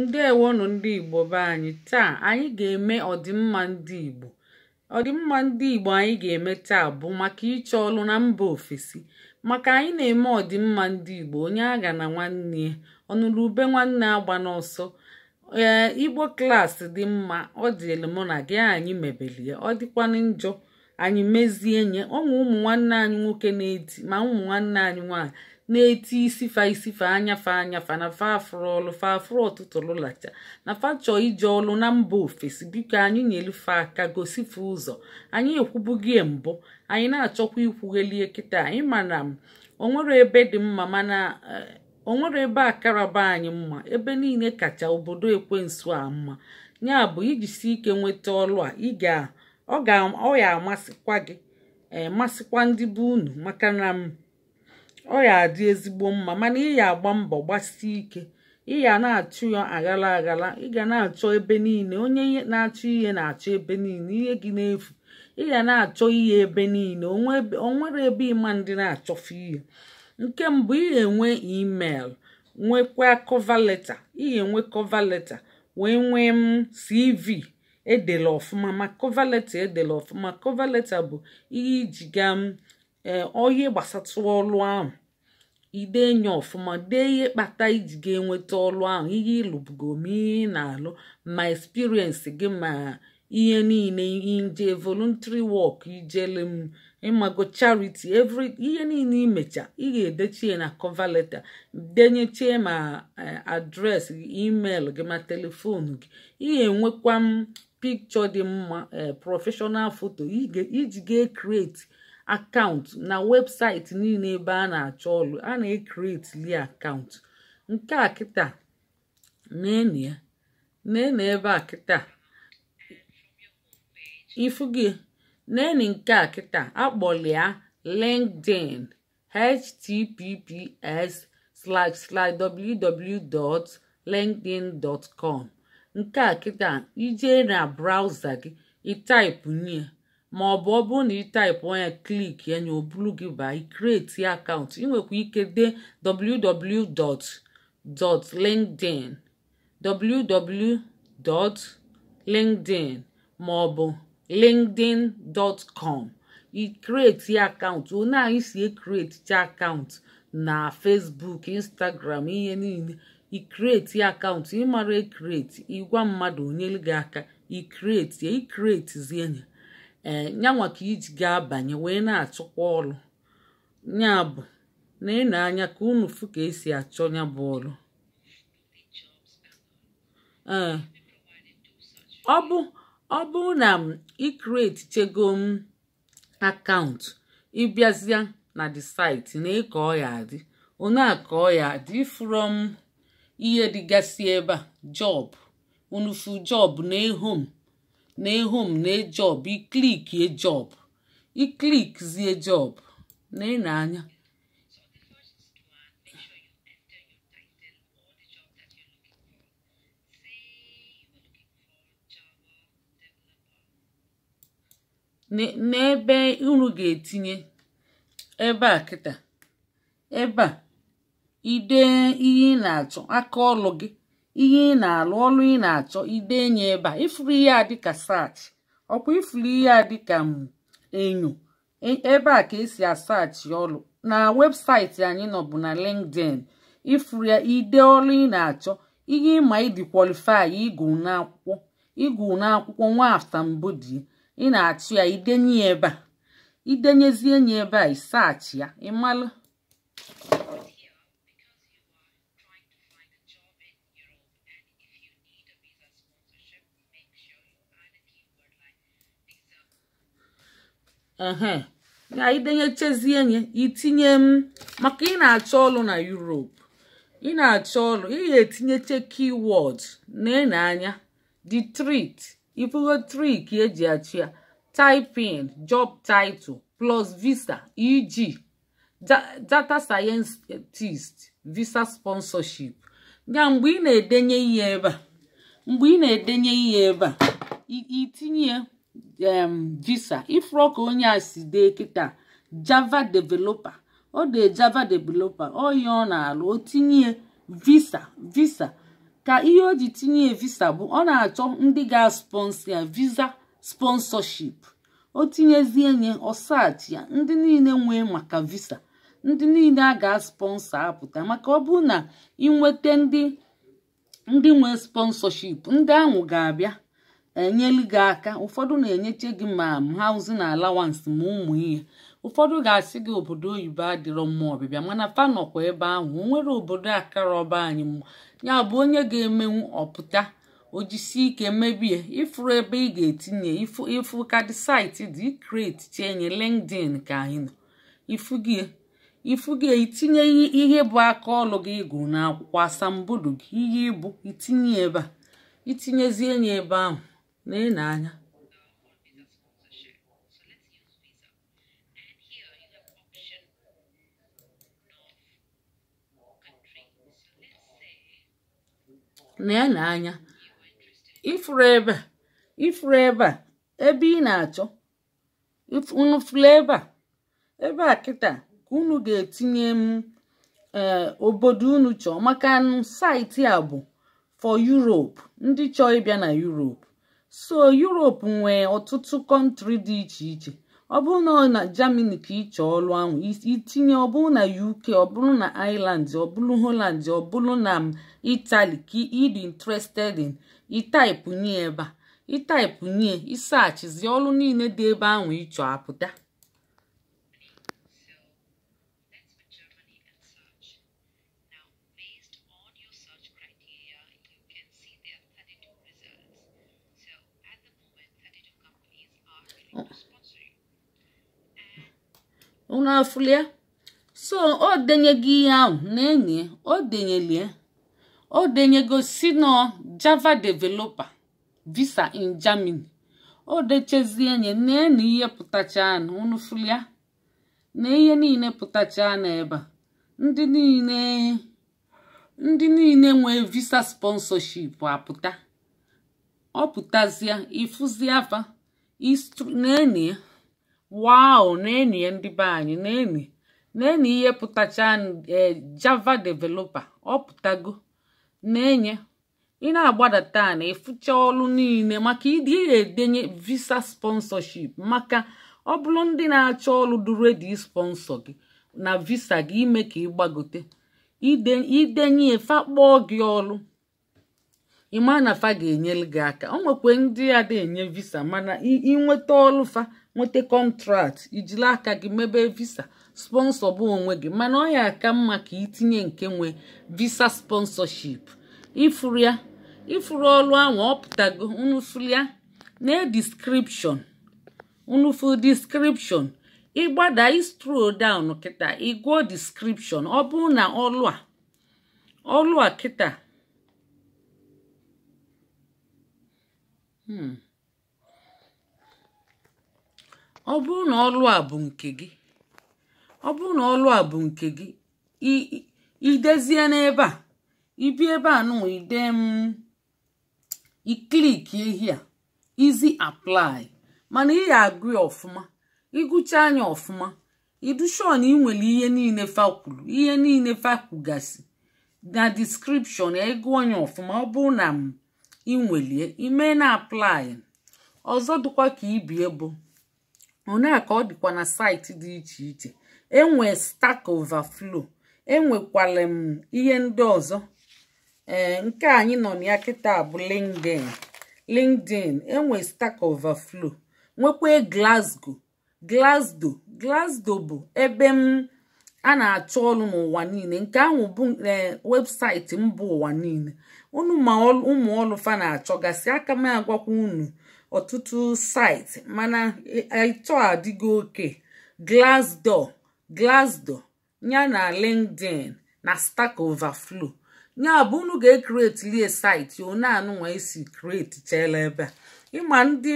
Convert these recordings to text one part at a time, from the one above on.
Ǹdeèwonù ndị Ìgbò be anyị. Taa anyị ga-eme ọdịmma ndị Ìgbò. Ọdịmma ndị Ìgbò anyị ga-eme taa bụ maka ịchọ ọlụ na mba ofesi. Maka anyị na-eme ọdịmma ndị Ìgbò, onye agha na nwanne ya, ọnụrụ ube nwanne agba n'ọsọ. Ee, Igbo Class dị mma, ọ dịrị mụ na gị, anyị mebeli ya, ọ dịkwanụ njọ anyị mezie nye. Ọnwa ụmụ nwanne anyị nwoke na-eti, ma ụmụ nwanne anyị nwaanyị na-eti isi fa isi fa, anya fa anya fa, na fa afụrụ ọlụ fa afụrụ ọtụtụ lụlacha na fa chọọ ije ọlụ na mba ofesi. Biko anyị nyelu fa aka, gosi fa ụzọ. Anyị ekwubugie mbụ, anyị na-achọkwa ikwughelie kịta. Anyị mana onwere ebe dị mma, mana onwere ebe akaraba anyị mma. Ebe niile kacha obodo ekwensu a mma. Ya bụ ijisi ike nweta ọlụ a, ị ga ọ ga ọ ya amasịkwa gị, ee, masịkwa ndị bụ unu, maka na ọ ya adị ezigbo mma. Mana ị ya agba mbọ gbasie ike, ị ya na-achụ ya aghala aghala, ị ga na-achọ ebe niile. Onye na-achọ ihe na-achọ ebe niile, ihe gị n'efu. Ị ga na-achọ ihe ebe niile, onwere ebe ịma ndị na-achọfe ihe. Nke mbụ, ị ga-enwe email, nwekwa cover letter. Ị ga-enwe cover letter, wee nwee m CV edela ọfụma, ma cover letter edela ọfụma. Cover letter bụ ihe iji ga m ee ihe gbasatụ ọlụ ahụ, ide nye ọfụma, dee ihe kpata iji ga-enweta ọlụ ahụ, ihe ịlụbugo, ma ihe ị na-alụ, ma experience gị, ma ihe niile nje voluntary work ijele m, ịmago, charity, every ihe niile imecha, ị ga-edechie na cover letter, denyechie ma address gị, email gị, ma telephone gị. Ị ga-enwekwa m picture dị mma, professional photo iji ga-create account na website niile ebe a na-achọ ọlụ, a na-ecreate li account. Nke a kịta nene ya, nene ebe a kịta ifu gị, nene nke a kịta akpọlia LinkedIn, https://www.linkedin.com. Nke a kịta, ijee na browser gị, ịtype nye, ma ọ bụ ọ bụrụ na ịtype ya, click ya nya, obulu gị baa, icreate account. Ị nwekwa ike dee www.linkedin, www.linkedin ma ọ bụ linkedin.com, icreate account. Onye anyị si ecreate cha account na Facebook, Instagram, ihe niile, icreate account. Ịmara ecreate, ịgwa mmadụ onyelu gị aka icreate ya, icreatezie ya. Ee, nyanwa ka iji ga-abanye wee na-achọkwa ọrụ. Ya bụ na ị na-anya ka unu fụ ka esi achọ ya bụ ọrụ. Ee, ọ bụ na m icreate chego m account, ịbịazịa na the site na ka ọ ya adị one a, ka ọ ya adị ifuru m ihe dịgasị ebe a, job. Unu fu job na home, na home na job. Iclickie job, iclickzie job na ị na-anya. So the first one, make sure you enter your title or the job that you're looking for. Say you were looking for Java developer. N'ebe unu ga-etinye ebe a kịta, ebe a ide ihe ị na-achọ, aka ọlụ gị, ihe ị na-alụ, ọlụ ị na-achọ, ide nye ebe a. Ifuru ihe a dịka search, ọkwa ifuru ihe a dịka m enyo ebe a ka esi asearch ọlụ na website anyị nọ bụ na LinkedIn. Ifuru ya, ide ọlụ ị na-achọ, ihe ịma ịdị qualify, ịgụ n'akwụkwọ, ịgụ n'akwụkwọ nwa asambodo ị na-achụ ya, idenye ya ebe a. Idenyezie nye ebe a, ịsearch ya, ịmalụ. But here, because you are trying to find a job in Europe and if you need a visa sponsorship, make sure you add a keyword like visa. Ehe, ya idenyechezie nye, itinye m maka ị na-achọ ọlụ na Europe, ị na-achọ ọlụ, ị ga-etinyeche keyword na anya the trick. Ifugo trick eji achụ ya: type in job title plus visa, e.g. data scientist visa sponsorship. Ya mgbe ị na-edenye ihe ebe a, mgbe ị na-edenye ihe ebe a, itinye visa. Ifuru ka onye a si dee kịta, Java developer, ọ dee Java developer, ọ ihe ọ na-alụ, o tinye visa, visa. Ka ihe o ji tinye visa bụ ọ na-achọ ndị ga-sponsor ya, visa sponsorship. O tinyezie nye, ọ search ya, ndị niile nwee maka visa, ndị niile a ga-sponsor apụta. Maka ọ bụrụ na ịnweta ndị nwee sponsorship, ndị ahụ ga-abịa enyelu gị aka. Ụfọdụ na-enyeche gị ma housing allowance, ma ụmụ ihe. Ụfọdụ ga-asị gị obodo oyibo adịrọ mma ọbịbịa, mana fa nọkwa ebe ahụ. O nwere obodo akarọba anyị mma. Ya bụ, onye ga-emenwu ọpụta, ojisi ike mebie. Ifuru ebe ị ga-etinye ifu, ifu ka dị site dị create chenye LinkedIn ka anyị nọ. Ifugie, ifugie, itinye ihe bụ aka ọlụ gị, ịgụ n'akwụkwọ, asambodo gị, ihe ịbụ, itinye ebe a. Itinyezie ya ebe ahụ na anya. Or visa sponsorship. So let's use visa. And here you have option of country. So let's say na anya. you are interested in Ifuru ebe a, ifuru ebe a, ebe ị na-achọ. Unu fụrụ ebe a, ebe a kịta ka unu ga-etinye m ee obodo unu chọọ, maka site a bụ for Europe, ndị chọọ ịbịa na Europe. So Europe nwee ọtụtụ country dị iche iche. Ọ bụrụ na ọ na Germany ka ị chọọ ọrụ ahụ, itinye. Ọ bụrụ na UK, ọ bụrụ na Ireland, ọ bụrụ Holland, ọ bụrụ na Italy ka ị dị interested in, ị type nye ebe a, ị type nye, ị searchzie, ọrụ niile dị ebe ahụ ịchọ apụta. So let's put Germany and search. Now, based on your search criteria, you can see there are 32 results. So at the moment, 32 companies are willing to sponsor you. And Unu afụlia? So o denyego ihe ahụ na enyi o denyelie, o denyego si nọ Java developer visa in Germany. O dechezie nye na ihe pụtacha. Unu fụlia na ihe niile pụtacha n'ebe a, ndị niile nwee visa sponsorship apụta. Ọ pụtazie, ịfụzie afa na-enyi ya. Wow, na-enyi ya, ndị be anyị, na-enyi, na-enyi ihe pụtacha. Java developer ọ pụtago na-enye. Ị na-agbadata na ịfụcha ọrụ niile maka ịdị edenye visa sponsorship, maka ọ bụrụ ndị na-achọ ọrụ dị ready sponsor gị na visa gị, ime ka ị gbagote. Idenye, fa kpọọ gị ọrụ, ịma na fa ga-enyere gị aka. O nwekwe ndị ada enye visa, mana ịnweta ọrụ, fa nweta contract, ijiri aka gị mebe visa sponsor bụ onwe gị. Mana ọ ya aka mma ka itinye nke nwe visa sponsorship. Ifuru ya, ifuru ọrụ ahụ ọ pụtago. Unu furu ya na description, unu furu description. Ịgbada, scroll down kịta, ịgụọ description. Ọ bụrụ na ọrụ a, ọrụ a kịta. Ọ bụrụ na ọrụ a bụ nke gị, ọ bụrụ na ọrụ a bụ nke gị, idezie n'ebe a, ibi ebe a nụ, ide m, i click here, easy apply. Mana ị ga-agụ ya ọfụma. Ịgụcha anya ọfụma, ịdụshọ na ị nwere ihe niile fa kwuru, ihe niile fa kwugasị na description ya. Ịgụ anya ọfụma, ọ bụrụ na m ị nwelie, ime na apply. Ọzọ dịkwa ka ibie bụ one ka ọ dịkwa na site dị iche iche. Enwe Stack Overflow, enwekwala m ihe ndị ọzọ. Ee, nke anyị nọ na ya kịta bụ LinkedIn. LinkedIn, enwe Stack Overflow, nwekwa Glasgow, Glassdoor. Glassdoor bụ ebe m a na-achọ ọrụ n'ụwa niile. Nke ahụ bụ webụsaịtị mba ụwa niile. Unu ma ụmụ ọrụ fa na-achọgasị aka. M agwakwa unu ọtụtụ site, mana ịtọ adịgo oke. Glassdoor, Glassdoor ya na LinkedIn na Stack Overflow. Ya bụ, unu ga-ecreate site one anụnwa esi create chela ebe a. Ịma ndị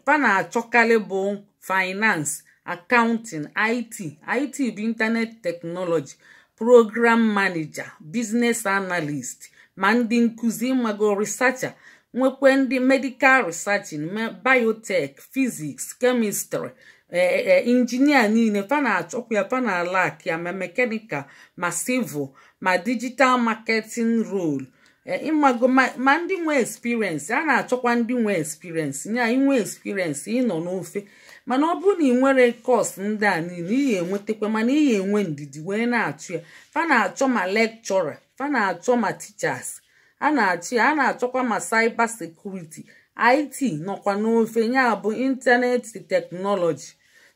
fa na-achọkarị bụ finance, accounting, IT. IT bụ internet technology, program manager, business analyst, ma ndị nkụzi, mago researcher, nwekwe ndị medical researching, biotech, physics, chemistry, engineer niile fa na-achọkwa ya, fa na-alak ya, ma mechanical, ma civil, ma digital marketing role. Ịmago ma ndị nwe experience a na-achọkwa, ndị nwe experience nya inwe experience ịnọ n'ofe. Mana ọ bụrụ na ị nwere course ndị a niile, ị ga-enwetakwa, mana ị ga-enwe ndidi wee na-achụ ya. Fa na-achọ ma lecturer, fa na-achọ ma teachers, a na-achọ ya, a na-achọkwa ma cyber security, IT nọkwa n'ofe, ya bụ internet technology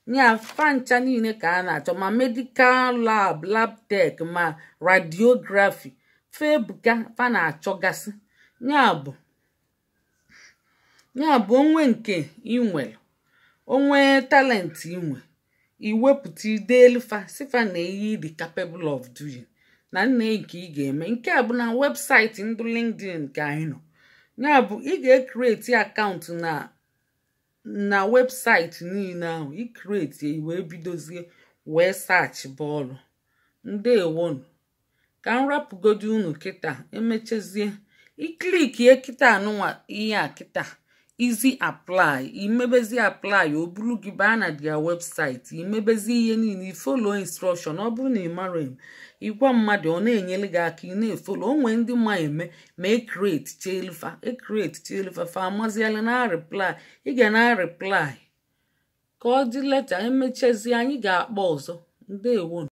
ya. Fancha niile ka a na-achọ, ma medical lab, lab tech, ma radiography febuka fa na-achọgasị. Ya bụ onwe nke inwere, onwe talent inwe, iwepụta ideelu fa, sifa na ihe dị capable of doing na nna nke ị ga-eme. Nke a bụ na website ndị LinkedIn ka anyị nọ. Ya bụ ị ga-ecreate account na website niile ahụ. Icreate, wee bidozie wee search bọọlụ. Ndewonu. Ka m rapụgodi unu kịta. Emechazie, iclickie kịta anụnwa ihe a kịta, easy apply. Imebezi apply, o buru gị baa na their website. Imebezi ihe niile, ifollow instruction. Ọ bụrụ na ị mara eme, ịgwa mmadụ, ọ na-enyere gị aka. Ị na-efollow onwe ndị ma eme ma ecreate chelufa, ecreate chelufa, fa amaziala na reply, ị ga na reply. Ka ọ dị later. Emechazie, anyị ga-akpọ ọzọ. Ndewonu.